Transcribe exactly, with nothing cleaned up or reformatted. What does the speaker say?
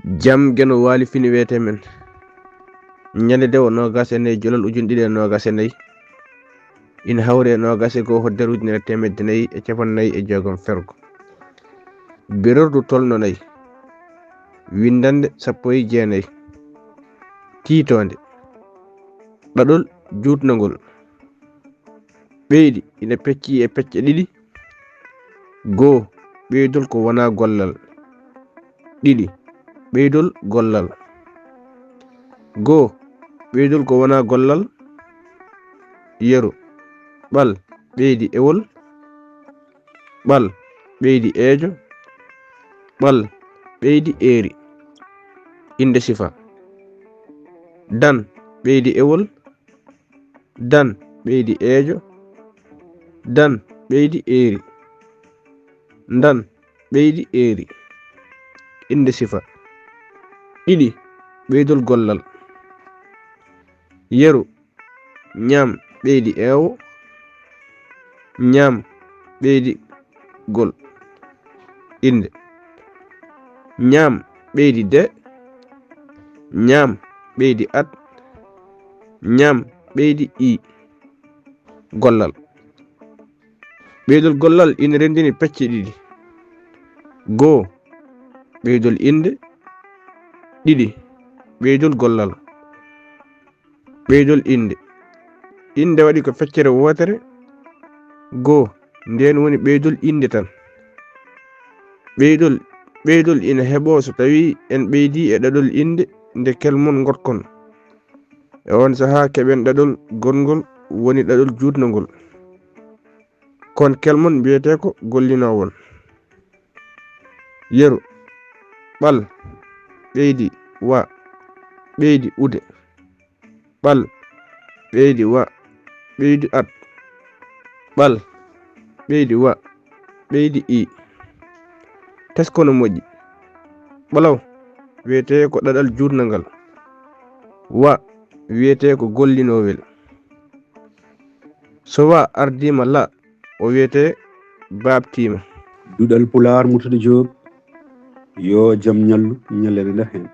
Jam Geno Waali Fini wiyetee men. Ñande dewo noogas e nayi Jolol ujunɗiɗi e noogas e nayi, ina hawri e noogas e goo hoddere ujunere e teemedde nayi e capanɗe nayi e jeegom fergo. Berordu tolno nayi. Winndannde sappo e jeenayi. Tiitoonde: Ɗaɗol juutnangol. Ɓeydi ina peccii e pecce ɗiɗi. Goo, ɓeydol ko wonaa gollal. Ɗiɗi, ɓeydol gollal. Goo, ɓeydol ko wonaa gollal. Yeru: ɓal ɓeydi ewol. Ɓal ɓeydi eejo. Ɓal ɓeydi eeri. Innde sifa: dan ɓeydi ewol. Dan ɓeydi eejo. Dan ɓeydi eeri. Ndan ɓeydi eeri. Innde sifa: ɗiɗi, ɓeydol gollal. Yeru: ñaam ɓeydi eewo. Ñaam ɓeydi gol. Innde: ñaam ɓeydi de. Ñaam ɓeydi at. Ñaam ɓeydi i. Gollal. Ɓeydol gollal ina renndini pecce ɗiɗi. Goo, ɓeydol innde. Ɗiɗi, ɓeydol gollal. Ɓeydol innde. Innde waɗi ko feccere wootere. Goo, ndeen woni ɓeydol innde tan. Ɓeydol, ɓeydol ina heɓoo so tawii en ɓeydii e ɗaɗol innde nde kelmon ngotkon. E oon sahaa keɓen ɗaɗol goɗngol, woni ɗaɗol juutnangol. Kon kelmon mbiyetee ko gollinoowol. Yeru: ɓal ɓeydi wa ɓeydi ude. Ɓal ɓeydi wa ɓeydi at. Ɓal ɓeydi wa ɓeydi i. Tesko no moƴƴi. Ɓalaw wiyetee ko ɗaɗal juutnangal. Wa wiyetee ko gollinoowel. So wa ardiima la, o wiyetee baabtiima. Duɗal Pulaar, Murtada Joob, yo jam ñallu, ñallere nde heen.